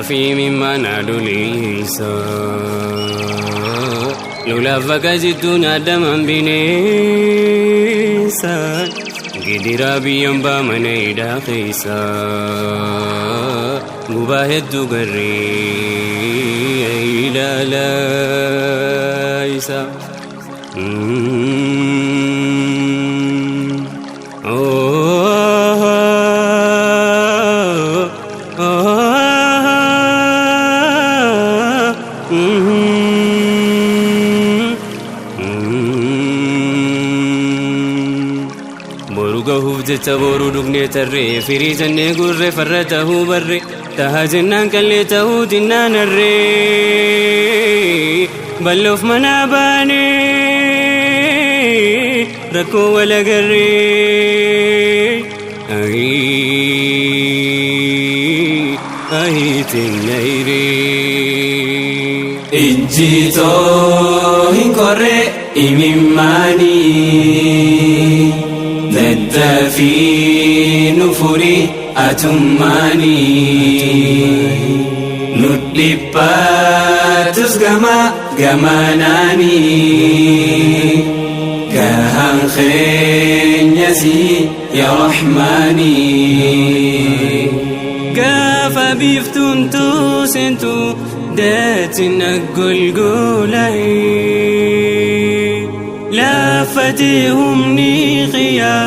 Lolaaf imimmaan aduleessa. Lolaaf bakka jittuu nyaadaman bineessa. Gidiraa biyyan baamana hidhaa keessa. Gubaa hedduu garree ilaalaa isa. Boru gahuuf jecha boruu dhugnee tarree firii jennee gurree farra tahuu barree tahaa jennaan qallee tahuu dinnaan harree bal'oof manaa baanee rakkoo wal agarree ayii teenya hiree. Ijjitoo hin korree imimmaanii daddafii nu furii atummaanii nu dhiphatus gama gamanaanii gahaan keenyasi yaa Rahmaanii. Gaafa biiftuun tuusentu daatiin golgolaa'e laafatee humni xiyyaa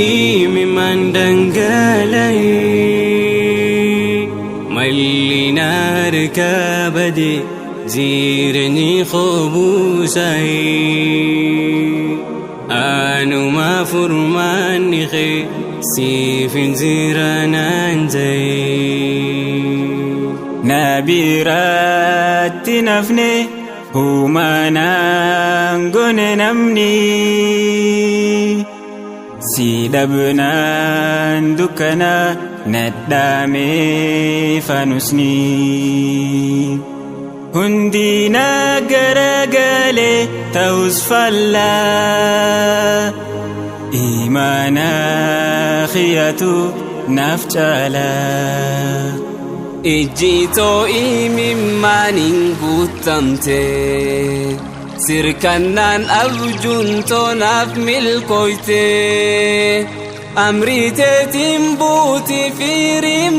imimmaan dhangala'e malli na harkaa bade jireenyi kobuusaa'e anuma furmaanni kee siif hin jiranaan ta'e. Na biratti nafne humanaan gone namni si dhabnaan dukkana nadhaame fanusni hundi na garagale ta'us fallaa imaana khiyatu naaf caalaa. Ijjitoo imimmaaniin guutamte sirkannaan abjuun toonaaf milkooyte amriiteetiin buuti firiin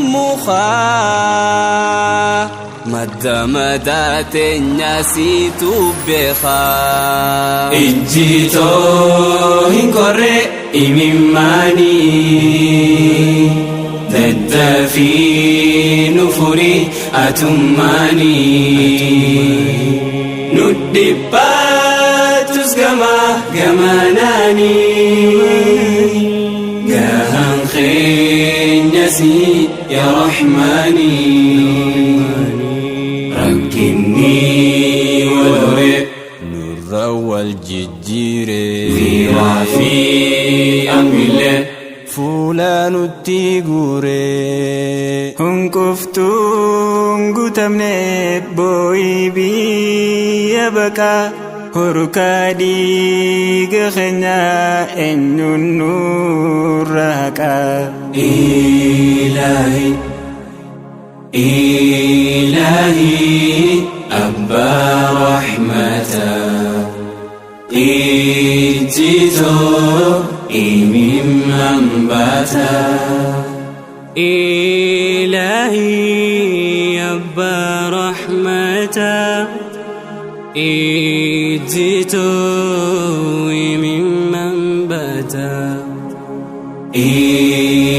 mukaa madda madaa teenyaa siitu beekaa. Ijjitoo hin korree imimmaanii daddafii nu furii atummaanii nu dhiphatus gama gamanaanii gahaan keenyasi yaa Rahmaanii rakkinni wal horee Nurra wal jijjiire firaa fi amillee fuula nutti guure. Hunquftuun guutamne boo'ii biyya baqaa hurkaa dhiiga keenyaa eenyuun nurra haqaa. إلهي إلهي أبا رحمة إجيتو إمام باتا إلهي أبا رحمة إجيتو ممن باتا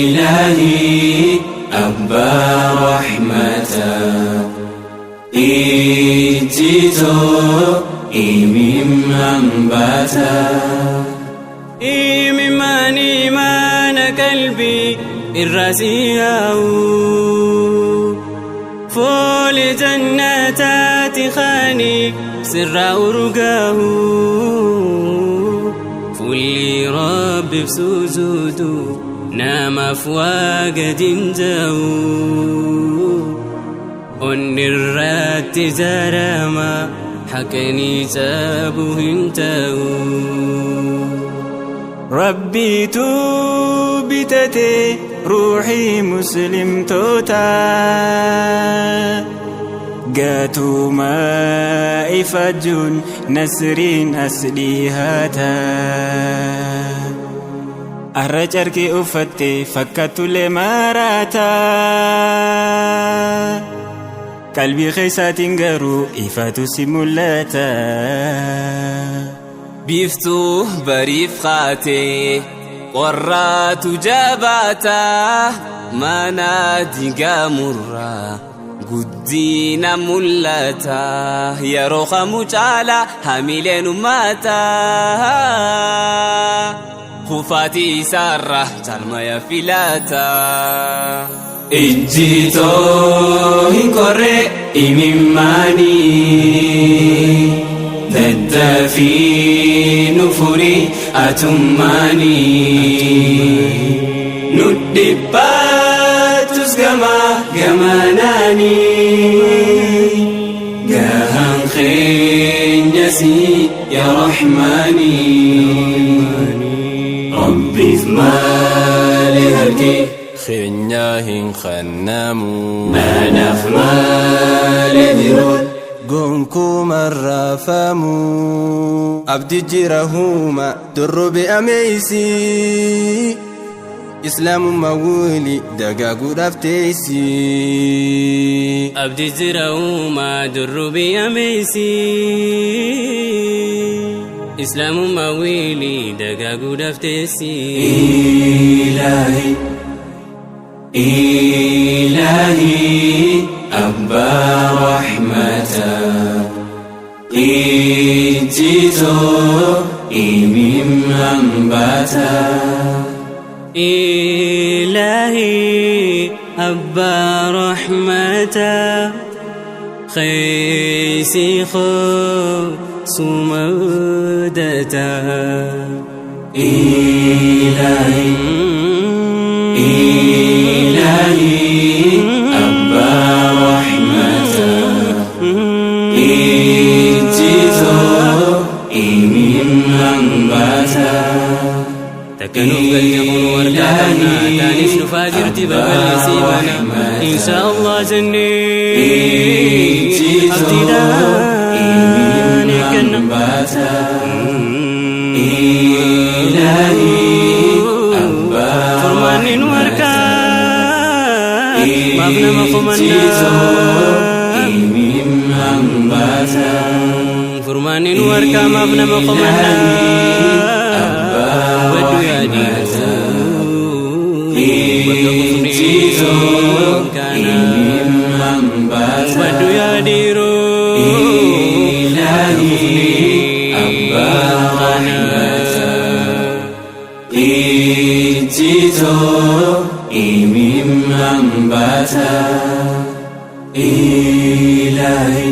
إلهي أبا رحمة إجيتو إمام باتا إممان إيمان قلبي الراسية فول جناتات خاني سر أرقاه فولي رب بسجوده نام أفواج دنجاو onni irratti jarama haqanii cabu hin ta'u. Rabbiitu bitate ruuxii muslimtoota. Gatuma ifajuun nasriin as dhihaata. Arra carqii uffatte fakkaatullee maraata. Qalbii keessaatiin garuu ifatu si mul'ata. Biiftuu bariif kaatee qorraatu jabaata, mana diigamurraa guddina mul'ata, yeroo kamuu caala hamileen ummata kufaatii isaarra caalmaya filata. Ijjitoo hin korre imimmaanii, daddafii nu furi atummaanii, nu dhibbaatus gama gamanaanii, gahaan keenyasi yaa Rahmaanii. Rabbiif maali harki keenyaa hin kennamu, manaaf maali jiruun gonkuuma raafamu. Abdi jira huuma dorrobe ameeysi, islaamummaa wuli dagaaguudhaaf teessi. Abdi jira uumaa durrubi ameeysi, islaamummaa wiili dagaaguudhaaf teessi. إلهي إلهي أبا رحمة إجيتو إمام باتا. إلهي أبا رحمة خيسي خصومدتا. إلهي إلهي أبا رحمة إجيتو إمام باتا. Takkanuuf galche kun warqaa qabna, taanis dhufaa jirti babal'isii bana, insha Allah jennee abdiidhaan eegganna. باتا. إلهي أبا Furmaanni nu harkaa, maaf nama komannaa? إمام باتا. Furmaanni nu harkaa, maaf nama komannaa? Baddu yaadii bakka kufnee kana, إمام باتا. Baddu yaadiiroo إلهي أبا رحمة إجيتو إمام باتا. إلهي.